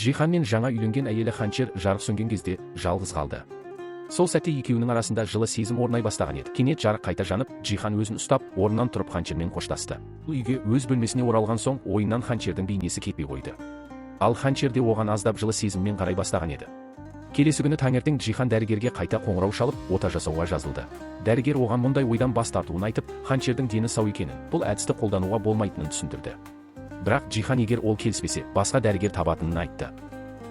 Джихан мен жаңа үйленген әйелі Ханчер жарық сөнген кезде жалғыз қалды. Сол сәтте екеуінің арасында жылы сезім орнай бастаған еді. Кенет жарық қайта жанып, Джихан өзін ұстап, орнынан тұрып Ханчермен қоштасты. Бұл үйге өз бөлмесіне оралған соң ойынан Ханчердің бейнесі кетпей қойды. Ал Ханчер де оған аздап жылы сезіммен қарай бастаған еді. Келесі күні таңертең Джихан дәрігерге қайта қоңырау шалып, ота жасауға жазылды. Дәрігер оған мұндай ойдан бас тартуын айтып, Ханчердің дені сау екенін, бұл әдісті қолдануға болмайтынын түсіндірді. Бірақ Джихан егер ол келіспесе, басқа дәрігер табатынын айтты.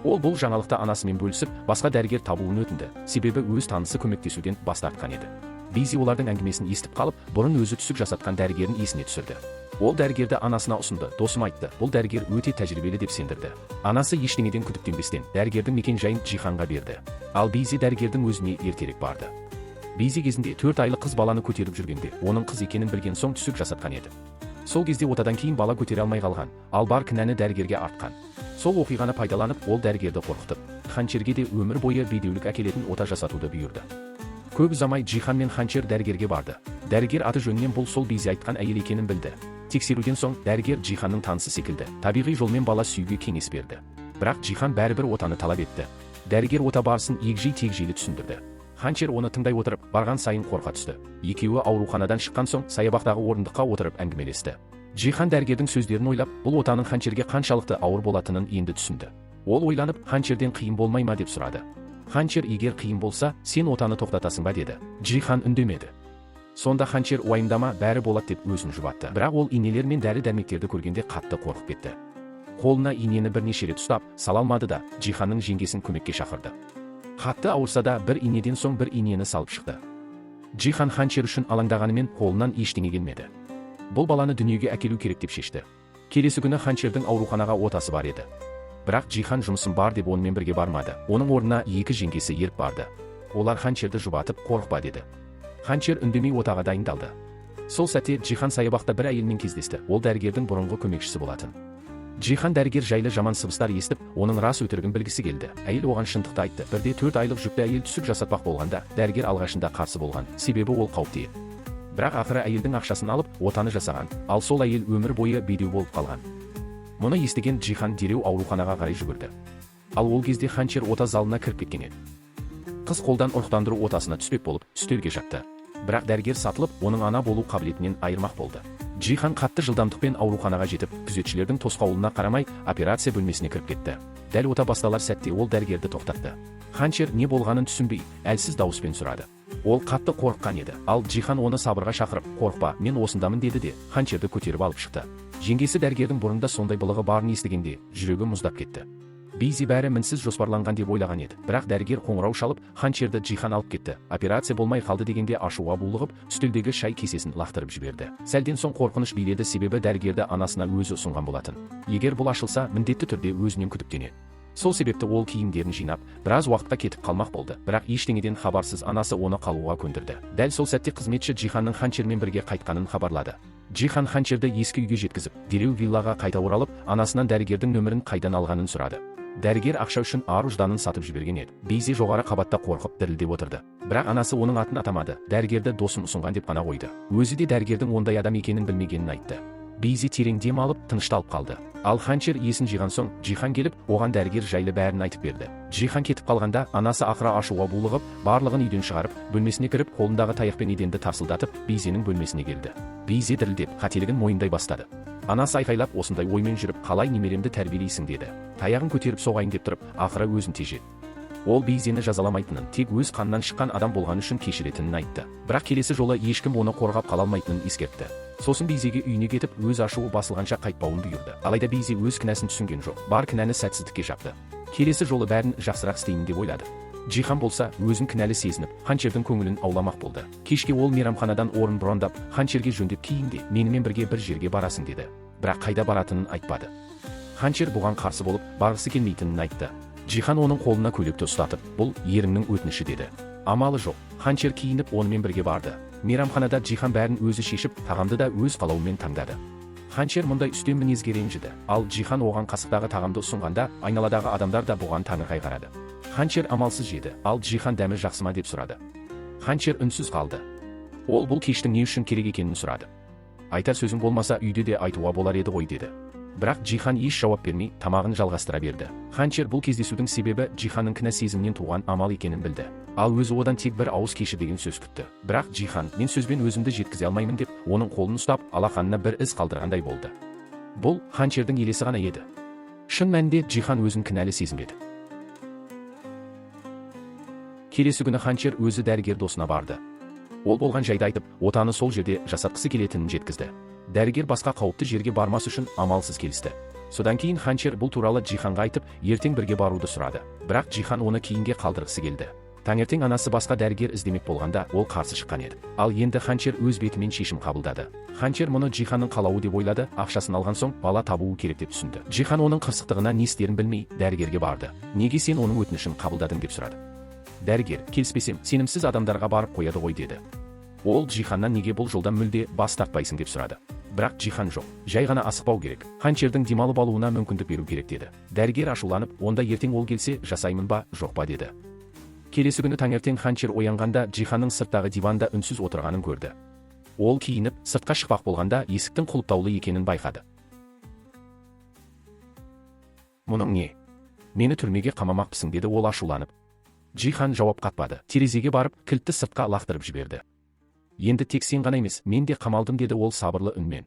Ол бұл жаңалықты анасымен бөлісіп, басқа дәрігер табуын өтінді, себебі өз танысы көмектесуден бас тартқан еді. Бизи олардың әңгімесін естіп қалып, бұрын өзі түсік жасатқан дәрігерін есіне түсірді. Ол дәрігерді анасына ұсынды. Досым айтты, бұл дәрігер өте тәжірибелі деп сендірді. Анасы ештеңеден күдіктенбестен дәрігердің мекен жайын Джиханға берді. Ал Бизи дәрігердің өзіне ертерек барды. Бизи кезінде 4 айлық қыз баланы көтеріп жүргенде, оның қыз екенін білген соң түсік жасатқан еді. Сол кезде отадан кейін бала көтере алмай қалған, ал бар кінәні дәрігерге артқан. Сол оқиғаны пайдаланып, ол дәрігерді қорқытып, Ханчерге де өмір бойы бедеулік әкелетін ота жасатуды бұйырды. Көп ұзамай Джихан мен Ханчер дәрігерге барды. Дәрігер аты жөнінен бұл сол Бизи айтқан әйел екенін білді. Тексеруден соң дәрігер Джиханның танысы секілді табиғи жолмен бала сүюге кеңес берді. Бірақ Джихан бәрібір отаны талап етті. Дәрігер ота барысын егжей-тегжейлі түсіндірді. Ханчер оны тыңдай отырып, барған сайын қорқа түсті. Екеуі ауруханадан шыққан соң саябақтағы орындыққа отырып әңгімелесті. Джихан дәрігердің сөздерін ойлап, бұл отаның Ханчерге қаншалықты ауыр болатынын енді түсінді. Ол ойланып, Ханчерден қиын болмай ма деп сұрады. Ханчер егер қиын болса, сен отаны тоқтатасың ба деді. Джихан үндемеді. Сонда Ханчер уайымдама, бәрі болады деп өзін жұбатты. Бірақ ол инелер мен дәрі-дәрмектерді көргенде қатты қорқып кетті. Қолына инені бірнеше рет ұстап, сала алмады да, Джиханның жеңгесін көмекке шақырды. Қатты ауырса да, бір инеден соң бір инені салып шықты. Джихан Ханчер үшін алаңдағанымен қолынан ештеңе келмеді. Бұл баланы дүниеге әкелу керек деп шешті. Келесі күні Ханчердің ауруханаға отасы бар еді. Бірақ Джихан жұмысым бар деп онымен бірге бармады. Оның орнына екі жеңгесі еріп барды. Олар Ханчерді жұбатып, қорықпа деді. Ханчер үндемей отаға дайындалды. Сол сәтте Джихан саябақта бір әйелмен кездесті. Ол дәрігердің бұрынғы көмекшісі болатын. Джихан дәрігер жайлы жаман сыбыстар естіп, оның рас өтірігін білгісі келді. Әйел оған шындықты айтты. Бірде 4 айлық жүкті әйел түсік жасатпақ болғанда, дәрігер алғашында қарсы болған, себебі ол қауіпті еді. Бірақ ақыры әйелдің ақшасын алып, отаны жасаған, ал сол әйел өмір бойы бедеу болып қалған. Мұны естіген Джихан дереу ауруханаға қарай жүгірді. Ал ол кезде Ханчер ота залына кіріп кеткен еді. Қыз қолдан ұрықтандыру отасына түспек болып, үстелге жатты. Бірақ дәрігер сатылып, оның ана болу қабілетінен айырмақ болды. Джихан қатты жылдамдықпен ауруханаға жетіп, күзетшілердің тосқауылына қарамай, операция бөлмесіне кіріп кетті. Дәл ота басталар сәтте ол дәрігерді тоқтатты. Ханчер не болғанын түсінбей, әлсіз дауыспен сұрады. Ол қатты қорыққан еді, ал Джихан оны сабырға шақырып, қорықпа, мен осындамын деді де, Ханчерді көтеріп алып шықты. Жеңгесі дәрігердің бұрында сондай былығы барын естігенде, жүрегі мұздап кетті. Бизи бәрі мінсіз жоспарланған деп ойлаған еді. Бірақ дәрігер қоңырау шалып, Ханчерді Джихан алып кетті. Операция болмай қалды дегенде ашуға булығып, үстелдегі шай кесесін лақтырып жіберді. Сәлден соң қорқыныш биледі, себебі дәрігерді анасына өзі ұсынған болатын. Егер бұл ашылса, міндетті түрде өзінен күдіктенеді. Сол себепті ол киімдерін жинап, біраз уақытқа кетіп қалмақ болды. Бірақ ештеңеден хабарсыз анасы оны қалуға көндірді. Дәл сол сәтте қызметші Джиханның Ханчермен бірге қайтқанын хабарлады. Джихан Ханчерді ескі үйге жеткізіп, дереу виллаға қайта оралып, анасынан дәрігердің нөмірін қайдан алғанын сұрады. Дәрігер ақша үшін ар ұжданын сатып жіберген еді. Бизи жоғары қабатта қорқып дірілдеп отырды. Бірақ анасы оның атын атамады. Дәрігерді досым ұсынған деп қана қойды. Өзі де дәрігердің ондай адам екенін білмегенін айтты. Бизи терең дем алып, тынышталып қалды. Ал Ханчер есін жиған соң, Джихан келіп, оған дәрігер жайлы бәрін айтып берді. Джихан кетіп қалғанда, анасы ақыры ашуға булығып, барлығын үйден шығарып, бөлмесіне кіріп, қолындағы таяқпен еденді тарсылдатып, Бизенің бөлмесіне келді. Бизе дірілдеп, қателігін мойындай бастады. Анасы айқайлап, осындай оймен жүріп, қалай немеремді тәрбиелейсің деді. Таяғын көтеріп соғайын деп тұрып, ақыры өзін тежеді. Ол Бизені жазаламайтынын, тек өз қанынан шыққан адам болғаны үшін кешіретінін айтты. Бірақ келесі жолы ешкім оны қорғап қала алмайтынын ескертті. Сосын Бизеге үйіне кетіп, өз ашуы басылғанша қайтпауын бұйырды. Алайда Бизе өз кінәсін түсінген жоқ. Бар кінәні сәтсіздікке жапты. Келесі жолы бәрін жақсырақ істеймін деп ойлады. Джихан болса, өзін кінәлі сезініп, Ханчердің көңілін ауламақ болды. Кешке ол мейрамханадан орын брондап, Ханчерге жөндеп киін де, менімен бірге бір жерге барасың деді. Бірақ қайда баратынын айтпады. Ханчер бұған қарсы болып, барғысы келмейтінін айтты. Джихан оның қолына көйлекті ұстатып, бұл еріңнің өтініші деді. Амалы жоқ. Ханчер киініп онымен бірге барды. Мейрамханада Джихан бәрін өзі шешіп, тағамды да өз қалауымен таңдады. Ханчер мұндай үстем мінезге ренжіді. Ал Джихан оған қасықтағы тағамды ұсынғанда, айналадағы адамдар да бұған таңырқай қарады. Ханчер амалсыз жеді, ал Джихан дәмі жақсы ма деп сұрады. Ханчер үнсіз қалды. Ол бұл кештің не үшін керек екенін сұрады. Айтар сөзің болмаса, үйде де айтуға болар еді ғой деді. Бірақ Джихан еш жауап бермей, тамағын жалғастыра берді. Ханчер бұл кездесудің себебі Джиханның кінә сезімінен туған амал екенін білді. Ал өзі одан тек бір ауыз кешір деген сөз күтті. Бірақ Джихан «Мен сөзбен өзімді жеткізе алмаймын» деп, оның қолын ұстап, алақанына бір із қалдырғандай болды. Бұл Ханчердің елесі ғана еді. Шын мәнінде Джихан өзін кінәлі сезінбеді. Келесі күні Ханчер өзі дәрігер досына барды. Ол болған жайды айтып, отаны сол жерде жасатқысы келетінін жеткізді. Дәрігер басқа қауіпті жерге бармас үшін амалсыз келісті. Содан кейін Ханчер бұл туралы Джиханға айтып, ертең бірге баруды сұрады. Бірақ Джихан оны кейінге қалдырғысы келді. Таңертең анасы басқа дәрігер іздемек болғанда, ол қарсы шыққан еді. Ал енді Ханчер өз бетімен шешім қабылдады. Ханчер мұны Джиханның қалауы деп ойлады, ақшасын алған соң бала табуы керек деп түсінді. Джихан оның қырсықтығына не істерін білмей, дәрігерге барды. «Неге сен оның өтінішін қабылдадың?» деп сұрады. Дәрігер: «Келіспесем, сенімсіз адамдарға барып қояды ғой», – деді. Ол Джиханнан неге бұл жолдан мүлде бас тартпайсың деп сұрады. Бірақ Джихан: «Жоқ, жай ғана асықпау керек, Ханчердің демалып алуына мүмкіндік беру керек», – деді. Дәрігер ашуланып: «Онда ертең ол келсе, жасаймын ба, жоқ па?» – деді. Келесі күні таңертең Ханчер оянғанда, Джиханның сырттағы диванда үнсіз отырғанын көрді. Ол киініп, сыртқа шықпақ болғанда, есіктің құлыптаулы екенін байқады. «Мұның не? Мені түрмеге қамамақпысың?» – деді ол ашуланып. Джихан жауап қатпады. Терезеге барып, кілтті сыртқа лақтырып жіберді. «Енді тек сен ғана емес, мен де қамалдым», – деді ол сабырлы үнмен.